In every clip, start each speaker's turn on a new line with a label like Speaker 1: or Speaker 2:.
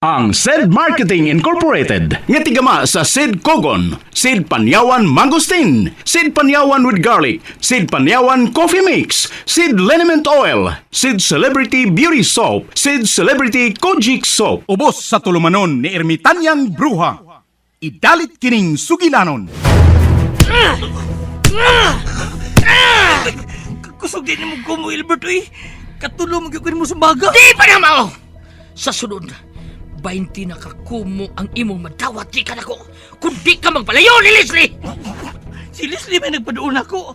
Speaker 1: Ang Said Marketing Incorporated nga tigama sa Sid Kogon, Sid Panyawan Mangosteen, Sid Panyawan with Garlic, Sid Panyawan Coffee Mix, Sid Liniment Oil, Sid Celebrity Beauty Soap, Sid Celebrity Kojic Soap. Ubos sa tulumanon ni Ermitanyang Bruha. Idalit kining sugilanon.
Speaker 2: Kusog din mo ko mo, Ilbert, uy. Katulo mo gyud mo sa baga.
Speaker 3: Di pa na mao! Sa sunod, 20 na kakumo ang imong madawat di ka nako. Kung di ka magpalayo ni Leslie!
Speaker 2: Si Leslie may nagpaduon ako.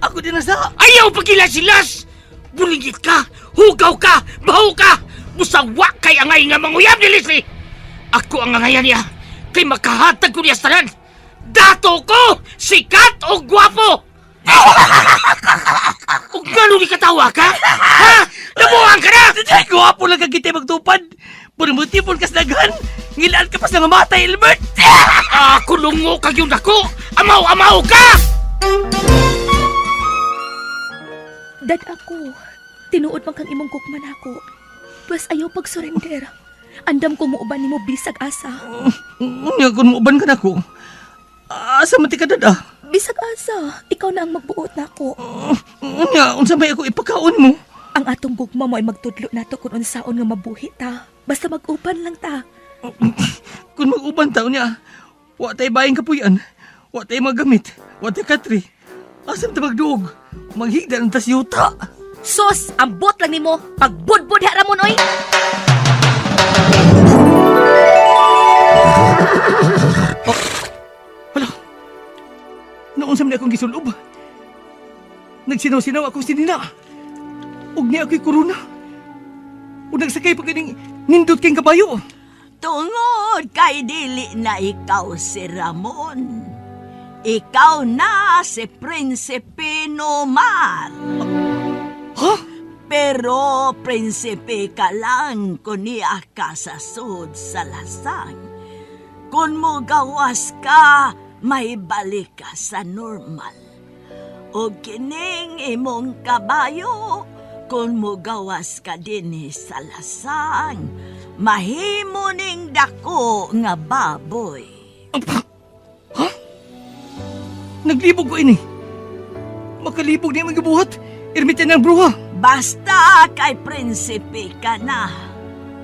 Speaker 2: Ako din na sa...
Speaker 3: Ayaw pagila si Las! Bulingit ka! Hugaw ka! Baho ka! Busawa kay angay nga manguyab ni Leslie! Ako ang angayan niya kay makahatag ko niya sa tanan! Dato ko! Sikat o gwapo! Ug ngano ni katawa ka? Ha? Nabuang ka na!
Speaker 2: Ay, gwapo lang kag kita magtupad. Puro kas daghan. Ngilaan ka pa sa nga matay, Ilbert.
Speaker 3: Ako lungo kag yung dako! Amaw-amaw ka!
Speaker 4: Dad ako, tinuod man kang imong gugma nako. Pwes ayaw pag-surrender. Andam ko muuban nimo bisag asa.
Speaker 2: Unya, kung muuban ka na ko. Asa man ti ka dada?
Speaker 4: Bisag asa, ikaw na ang magbuot nako.
Speaker 2: Unya, unsa may ako ipakaon mo?
Speaker 4: Ang atong gugma mo ay magtudlo nato kung unsaon nga mabuhi ta. Basta mag-uban lang ta.
Speaker 2: Kung mag-uban ta, unya, wa tay bayang kapuyan. Wa tay magamit. Wa tay katri. Asa man ta magduog? Maghigda ng tas yuta.
Speaker 4: Sos, ambot lang nimo. Pagbudbud ha ramon oy.
Speaker 2: Hala. Noon sa akong gisulob. Nagsinaw-sinaw akong sinina. Ug niya ako'y korona. Ug nagsakay pa kining nindot kayong kabayo.
Speaker 5: Tungod kay dili na ikaw si Ramon. Ikaw na si Prinsipe Nomar.
Speaker 2: Ha?
Speaker 5: Pero prinsipe ka lang kung niya ka sa sud sa lasang. Kung mo gawas ka, may balik ka sa normal. O kining imong kabayo, kung mo gawas ka dinhi sa lasang, mahimo ning dako nga baboy.
Speaker 2: Naglibog ko ini. Makalibog niya magibuhat. Ermitan ng bruha.
Speaker 5: Basta kay prinsipe ka na.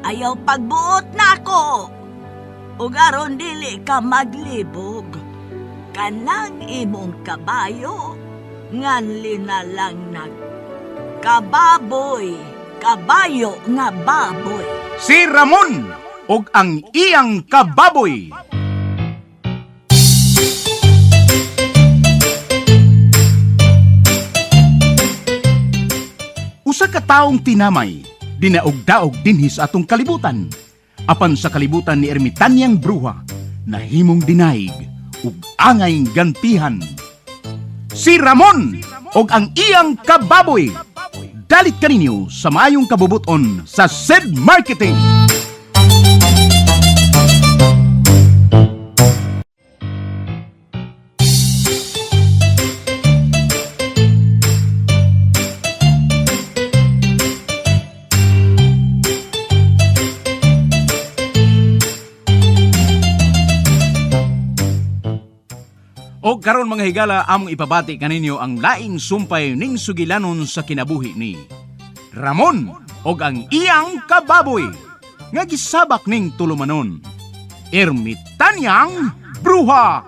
Speaker 5: Ayaw pagbuot na ako. Ug aron dili ka maglibog. Kanang imong kabayo, nganli na lang nag kababoy, kabayo nga baboy.
Speaker 1: Si Ramon og ang iyang kababoy. Usa ka taong tinamay, dinaog-daog dinhi sa atong kalibutan. Apan sa kalibutan ni Ermitanyang Bruha, nahimong dinaig ug angay gantihan. Si Ramon og ang iyang kababoy. Dalit kaninyo sa maayong kabubuton sa Said Marketing. O karon mga higala among ipabati kaninyo ang laing sumpay ning sugilanon sa kinabuhi ni Ramon og ang iyang kababoy nga gisabak ning tulumanon. Ermitanyang Bruha.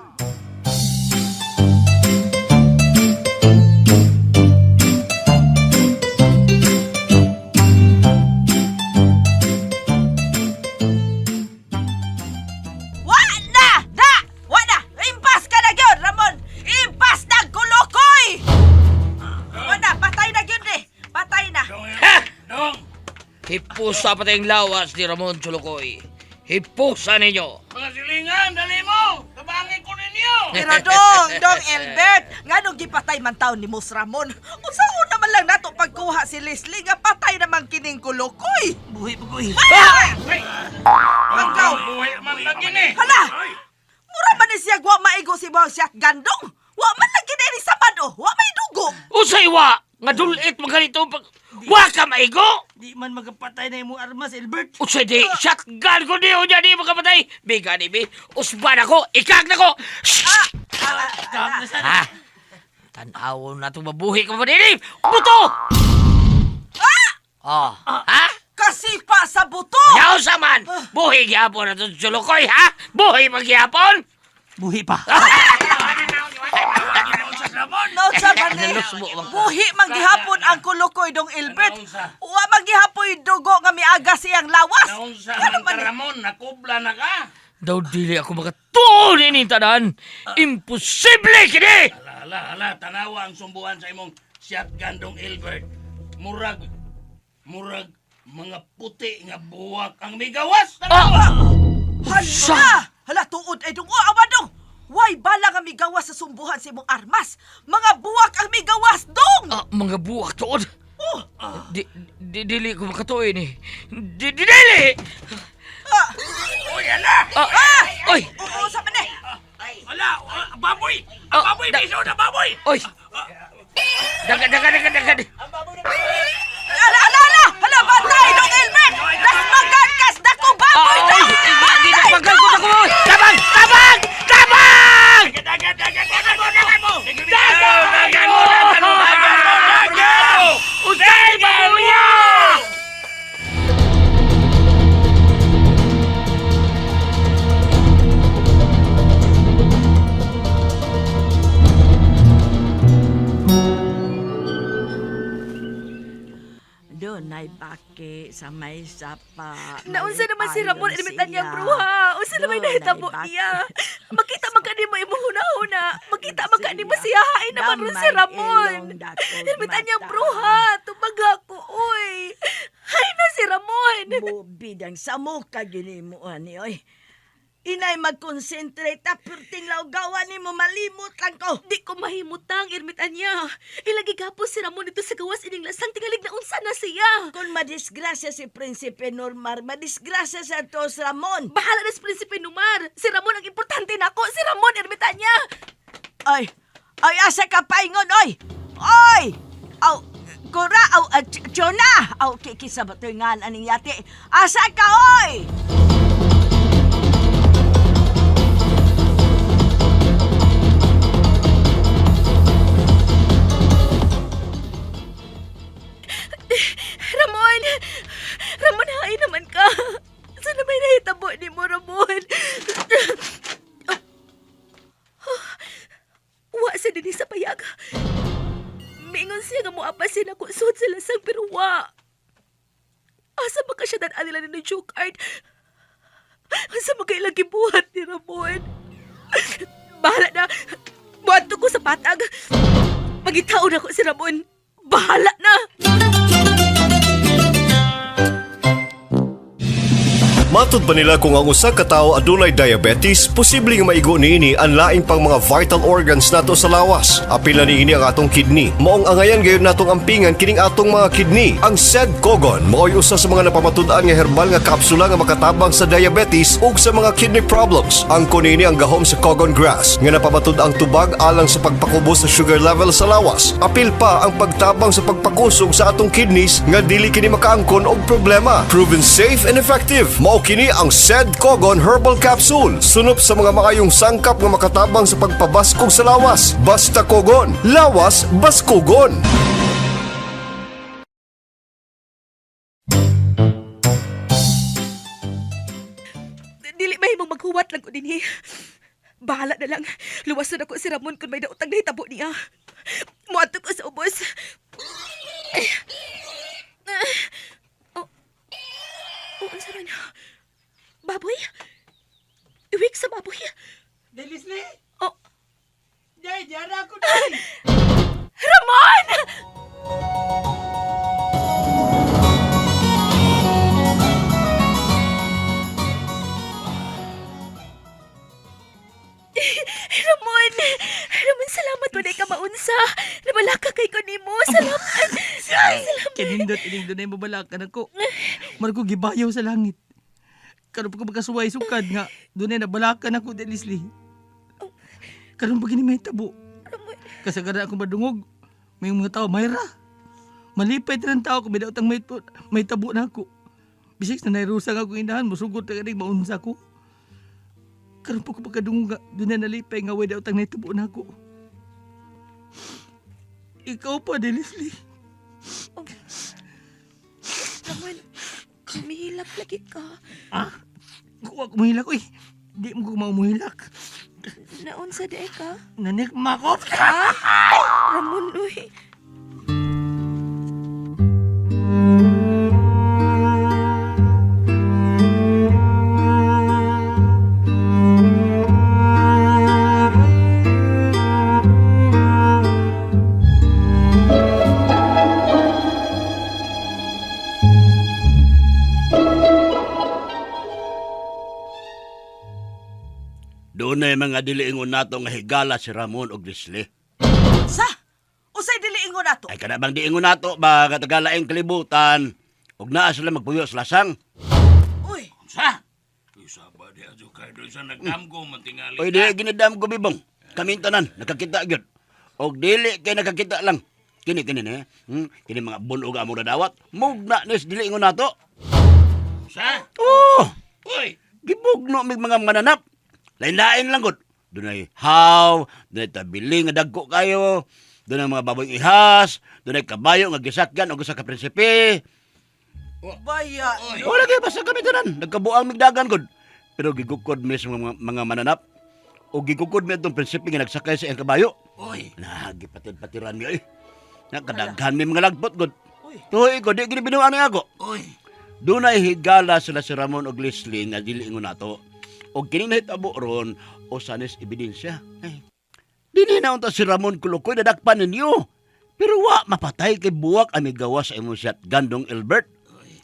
Speaker 5: Wa na! Da! Wa na! Impas ka na gyud, Ramon! Impas na kulukoy! Wa na, patay na gyud eh. Patay na.
Speaker 3: Hipusa pa tayong lawas ni Ramon Chulukoy. Hipusa ninyo!
Speaker 6: Mga silingan, dali mo! Tabangin ko ninyo!
Speaker 5: Pero dong, dong Elbert, nganong gipatay man taon ni Mos Ramon? Unsa una man lang nato pagkuha si Leslie nga patay naman kining kulukoy.
Speaker 2: Buhi pa ko eh.
Speaker 5: Pagkaw,
Speaker 6: Buhi man lagi ni!
Speaker 5: hala! Mura man ni siya wa maigo si Bang siya gandong. Wa man lagi ni sa oh, wa may dugo.
Speaker 3: Usay wa! Nga dulit man ganito pag... Wa ka maigo!
Speaker 2: Di man magapatay na imong armas, Albert.
Speaker 3: Usa di, shotgun ko niyo niya di makapatay. Biga ni bi, usban ako, ikag na ko.
Speaker 2: Kap na sana.
Speaker 3: Ha? Tanaw na itong mabuhi ka pa din. Buto! Ah! Oh, ha?
Speaker 5: Kasipa sa buto!
Speaker 3: Yaw sa man! Buhi gyapon na itong sulukoy, ha? Buhi pagyapon!
Speaker 2: Buhi pa.
Speaker 5: No, sa man eh.
Speaker 3: Nalusbo man ka.
Speaker 5: Buhi man gihapon ang kulukoy dong Ilbert. Wa man gihapoy dugo nga miaga siyang lawas.
Speaker 6: Naunsa
Speaker 5: Ano
Speaker 6: man
Speaker 5: man
Speaker 6: ka,
Speaker 5: eh?
Speaker 6: Ramon, nakubla na ka.
Speaker 3: Daw dili ako makatuon ini tanan. Imposible kini!
Speaker 6: Ala, ala, ala, tanawa ang sumbuhan sa imong shotgun dong Ilbert. Murag, murag, mga puti nga buwak ang migawas. Tanawa!
Speaker 5: Hala! Hala, tuod ay dong. O, awa dong! Way bala nga migawas sa sumbuhan sa imong armas. Mga buwak ang migawas dong!
Speaker 3: Ah, mga buwak tuod.
Speaker 5: Oh,
Speaker 3: Di, di, dili ko makatuon ini. Di, di, dili!
Speaker 5: ah,
Speaker 6: Uy, ala!
Speaker 3: Ah, oy!
Speaker 5: oo, sa man eh.
Speaker 6: Ala, ah, baboy! Ang
Speaker 3: Ah,
Speaker 6: baboy, miso na baboy!
Speaker 3: Oy! Dagan, dagan, dagan, dagan!
Speaker 5: Hala, hala, hala! Hala, bantay dong Ilbert! Dasmagan kas dako baboy
Speaker 3: Oy!
Speaker 5: dong!
Speaker 3: Ginagpagal ko na ko! Tabang! Tabang! Tabang!
Speaker 6: Dagan, dagan, dagan mo, dagan mo! Dagan! Dagan mo, dagan mo, dagan mo, dagan mo!
Speaker 3: Usay babuya!
Speaker 5: Doon ay baki sa may sapa.
Speaker 4: Naunsa naman si Ramon
Speaker 5: Malipayon
Speaker 4: ermitan niyang
Speaker 5: siya.
Speaker 4: bruha. Unsa naman
Speaker 5: Doon ay
Speaker 4: nahitabo
Speaker 5: baki.
Speaker 4: niya? Makita man kani mo imong hunahuna. Makita man kani mo siya hain naman ron si
Speaker 5: Damay
Speaker 4: Ramon.
Speaker 5: ilong dakog
Speaker 4: Ermitan niyang
Speaker 5: mata.
Speaker 4: bruha. Tumaga ko, oy. Hay na si Ramon.
Speaker 5: Bubidang samo ka gini mo ani oy. Inay mag-concentrate ta perting lawgawan nimo malimot lang ko.
Speaker 4: Di ko mahimutang, ermitan niya. Ilagi gapos si Ramon dito sa gawas ining lasang tingalig na unsa na siya.
Speaker 5: Kung madisgrasya si Prinsipe Normar, madisgrasya sa tos Ramon.
Speaker 4: Bahala na si Prinsipe Numar. Si Ramon ang importante nako. Si Ramon, ermitan niya.
Speaker 5: Ay, ay asa ka paingon oy. Oy! Aw, kura aw uh, Chona. Aw kikisa ba to'y ngan aning yati? Asa ka oy?
Speaker 4: Ramon! Ramon, hain naman ka. Sana may nahitabo ni mo, Ramon? Wa sa dinhi sa payag. Mingon siya nga moapasin ako sud sa lasang pero wa. Asa ba ka siya dad nila ni Jokart? Asa ba kailang gibuhat ni Ramon? Bahala na. Buadto ko sa patag. Pagitaon ako si Ramon. Bahala na!
Speaker 7: Matod ba nila kung ang usa ka tawo adunay diabetes, posible nga maigo niini ang laing pang mga vital organs nato sa lawas. Apil na niini ang atong kidney. Maong angayan gayud natong ampingan kining atong mga kidney. Ang said Kogon mao'y usa sa mga napamatud-an nga herbal nga kapsula nga makatabang sa diabetes ug sa mga kidney problems. Ang kunini ang gahom sa Kogon grass nga napamatud ang tubag alang sa pagpakubos sa sugar level sa lawas. Apil pa ang pagtabang sa pagpakusog sa atong kidneys nga dili kini makaangkon og problema. Proven safe and effective. Mao kini ang Sed Kogon Herbal Capsule. Sunop sa mga maayong sangkap nga makatabang sa pagpabaskog sa lawas. Basta Kogon, lawas baskogon.
Speaker 4: Dili mahimong maghuwat lang ko dinhi. Bahala na lang. Luwason ako si Ramon kung may daotang nahitabo niya. Muadto ko sa ubos. Oh. Oh, unsa ron? Baboy? Iwik sa baboy.
Speaker 2: Day, Leslie!
Speaker 4: Oh,
Speaker 2: Day, diara ako, day!
Speaker 4: Ramon! Ramon! Ramon, salamat wala ka maunsa. Namalaka kay ko nimo. Salamat. Salamat.
Speaker 2: Kinindot, ining dunay mabalakan ako. Marko gibayaw sa langit. Karon pa ko magkasuway sukad nga, dunay nabalakan ako, Day Leslie. Karon pa gini may tabo.
Speaker 4: Ramon,
Speaker 2: Kasagaran ako madungog. May mga tao, mayra. Malipay tanan tao kung may daotang may tabo na ako. Bisig na nairusa nga akong inahan, musugot na kanig maunsa ko. Karon po ko pagkadungog nga, doon na nalipay nga way daotang naitubo na ako. Ikaw pa, di Leslie.
Speaker 4: Oh. Ramon, kumihilak lagi ka.
Speaker 2: Ah, kuha ko muhilak, uy. Di mo ko maumuhilak.
Speaker 4: Naunsa di ka?
Speaker 2: Nanikma ko.
Speaker 4: Ramon, uy.
Speaker 6: Doon na mga diliingon nato nga higala si Ramon og Leslie.
Speaker 5: Sa? Usay dili ingon ato.
Speaker 6: Ay kana bang diingon nato ba katagalaing kalibutan ug naa sila magpuyo sa lasang.
Speaker 5: Uy,
Speaker 6: Sa?
Speaker 8: Isa ba di ajo kay doon sa nagdamgo man tingali.
Speaker 6: Oy di ginidam ko bibong. Kami tanan nakakita gyud. Og dili kay nakakita lang. Kini kini ni. Kini mga bunog among nadawat. Mugna nis dili ingon nato.
Speaker 8: Sa?
Speaker 6: Oh!
Speaker 8: Uy,
Speaker 6: Gibugno mig mga mananap. Lain-lain lang gud. Dunay haw, dunay tabili nga dagko kayo, dunay mga baboy ihas, dunay kabayo nga gisakyan og usa ka prinsipe.
Speaker 5: baya.
Speaker 6: Wala kay basta kami tanan, nagkabuang migdagan gud. Pero gigukod mi sa mga mananap. O gigukod mi atong prinsipe nga nagsakay sa iyang kabayo.
Speaker 8: uy.
Speaker 6: Na gipatid-patiran mi oy. Nakadaghan mi mga lagpot gud.
Speaker 5: Uy.
Speaker 6: Tuoy ko di gini binuang ni ako.
Speaker 8: Uy.
Speaker 6: Dunay higala sila si Ramon og Leslie nga dili ingon nato. Og kini nahitabo ron usanes ebidensya. Ay. Dili na unta si Ramon Kulukoy nadakpan ninyo. Pero wa mapatay kay buwak ang migawas sa imong shotgun dong Albert.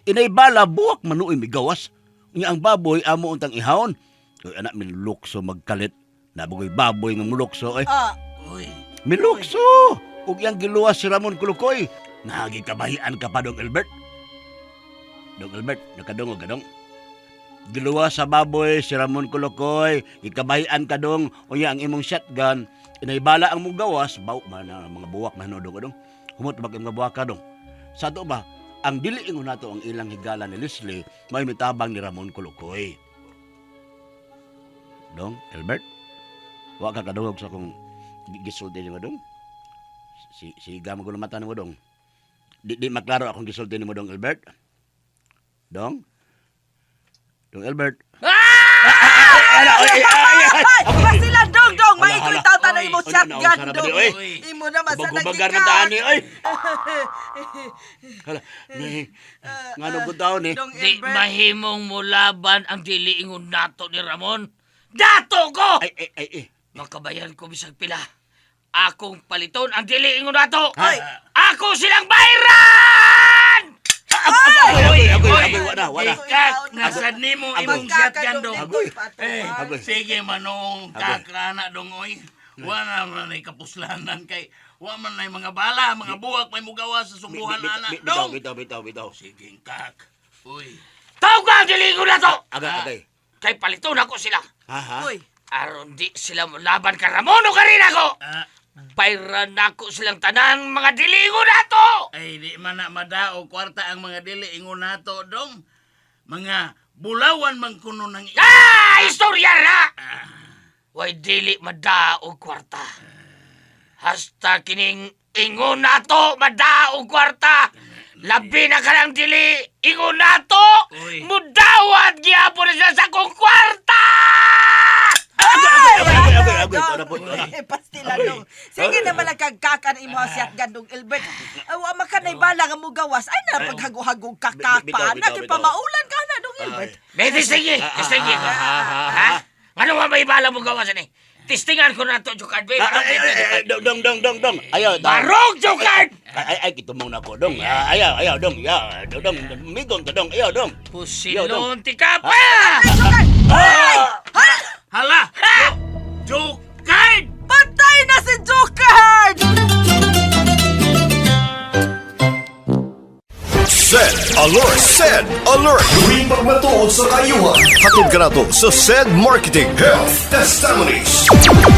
Speaker 6: Inay bala buwak manuoy migawas. Unya ang baboy amo untang ihawon. Uy anak milukso magkalit. Nabugoy baboy nga mulukso ay.
Speaker 5: Ah,
Speaker 8: Uy.
Speaker 6: Milukso! Ug iyang giluwas si Ramon Kulukoy. Nahagi kabahian ka pa, Dong Albert. Dong Albert, nakadungog ka, Dong. Giluwas sa baboy si Ramon Kulukoy. Ikabahian ka, Dong. Unya ang imong shotgun. Inaybala ang mong gawas. Baw, man, mga buwak man, Dong, Dong. Humot ba kayong mga buwak ka, Dong? Sa ato ba, ang dili ingon nato ang ilang higala ni Leslie, may mitabang ni Ramon Kulukoy. Dong, Albert, wa ka kadungog sa akong gisulti nimo dong. Si si gamo ko mata nimo dong. Di maklaro akong gisulti nimo dong Albert. Dong. Dong Albert.
Speaker 5: Ay, basila dong dong,
Speaker 6: Hala,
Speaker 5: maikoy
Speaker 6: hala.
Speaker 5: taw tanong imo
Speaker 6: Oy,
Speaker 5: shotgun
Speaker 6: ano,
Speaker 5: dong.
Speaker 6: oy.
Speaker 5: Imo na masanag
Speaker 6: Gubagar man taan ni oy. Hala, ni ngano ko taon ni.
Speaker 5: Dong
Speaker 3: Di
Speaker 5: Albert.
Speaker 3: mahimong mulaban ang diliingon nato ni Ramon. Dato ko!
Speaker 6: Ay ay ay. ay.
Speaker 3: Makabayan ko bisag pila. Akong paliton ang diliingon nato.
Speaker 5: Ay!
Speaker 3: Ako silang bayran!
Speaker 6: Agoy, agoy, agoy, wala, wala.
Speaker 8: Ikak, nasad nimo imong shotgun dong.
Speaker 6: Agoy.
Speaker 8: Eh,
Speaker 6: Agoy.
Speaker 8: sige manong kakrana dong oy. Wa na man nay kapuslanan kay wa man nay mga bala, mga buwak may mugawa sa sumbuhan ana
Speaker 6: Bitaw,
Speaker 8: dong.
Speaker 6: bitaw, bitaw, bitaw.
Speaker 8: Sige kak. Uy.
Speaker 3: Tawag ka ang diliingon nato!
Speaker 6: Agay, agay.
Speaker 3: Kay paliton ako sila.
Speaker 6: Ha ha.
Speaker 5: Uy,
Speaker 3: Aron di sila mulaban ka Ramon o karin ako!
Speaker 8: Ah,
Speaker 3: Bayran nako silang tanan mga diliingon nato!
Speaker 8: ay di man na madao kwarta ang mga dili ingon nato dong. Mga bulawan man kuno ng
Speaker 3: Ah! Istorya na! Way dili madaog kwarta. Hasta kining ingon nato madaog kwarta. Labi na ka lang dili ingon nato.
Speaker 8: Uy.
Speaker 3: Mudawat gihapon na sila sa akong kwarta!
Speaker 6: Agoy, agoy, agoy, agoy. Wala po, wala.
Speaker 5: Eh, pastila dong. Sige na malagkagkakan imo ang shotgun dong Albert. Ay, wa makanay bala nga mugawas. Ay na paghago-hagog kakak
Speaker 6: Bitaw,
Speaker 5: pa
Speaker 6: bitaw,
Speaker 5: na
Speaker 6: bitaw.
Speaker 5: pamaulan ka na dong Albert.
Speaker 3: May tistingi, tistingi ko. Ha? Ngano nga may bala mo gawas ani? Tistingan ko na to, Jokard.
Speaker 6: Ah, Ay, ay, ay, ay, dong, dong, dong, dong, dong. Ayaw, dong.
Speaker 3: Barog, Jokard!
Speaker 6: Ay, ay, ay, kitumong na ko, dong. Ah, ayaw, ayaw, dong. Ya, dong, dong. Migong to, dong. Ayaw, dong.
Speaker 3: Pusilon ti ka pa!
Speaker 5: Ay, Jokard! Ay! Ha?
Speaker 8: Hala! Joke card!
Speaker 5: Patay na si Jokard!
Speaker 7: ZRPG. Alert! Said Alert! During pagmatuod sa kayuhan. Hatod ka nato sa Said Marketing Health Testimonies.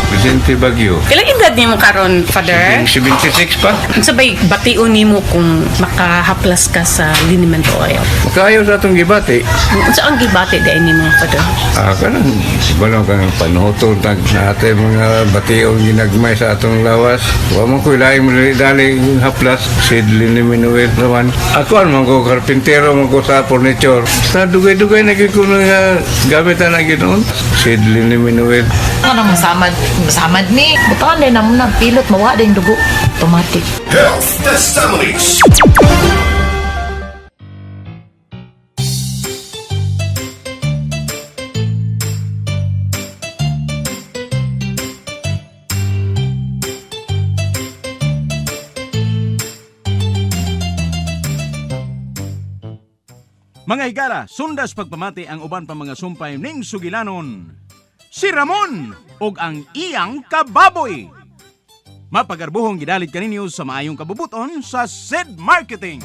Speaker 9: Vicente Baguio.
Speaker 10: Ilang edad nimo karon, Father?
Speaker 9: 76 pa.
Speaker 10: Unsa bay bation nimo kung makahaplas ka sa liniment oil?
Speaker 9: Makayo sa atong gibati.
Speaker 10: Unsa ang gibati diay nimo, Father?
Speaker 9: Ah, kanang balong kang panuhotol tag natin mga bationg ginagmay sa atong lawas. Wa man ko'y laing dali haplas. Sidlin ni Minuel naman. Ako man ko karpintero man ko sa furniture. Sa dugay-dugay na gyud ko nga gamit na ginoon. Sidlin ni Minuel.
Speaker 11: Ano masamad, masamad ni. Butangan din na muna, pilot, mawa din dugo. Automatic.
Speaker 7: Health Testimonies.
Speaker 1: Mga higala, sundas pagpamati ang uban pa mga sumpay ning sugilanon. Si Ramon og ang iyang kababoy. Mapagarbuhong gidalit kaninyo sa maayong kabubuton sa Said Marketing.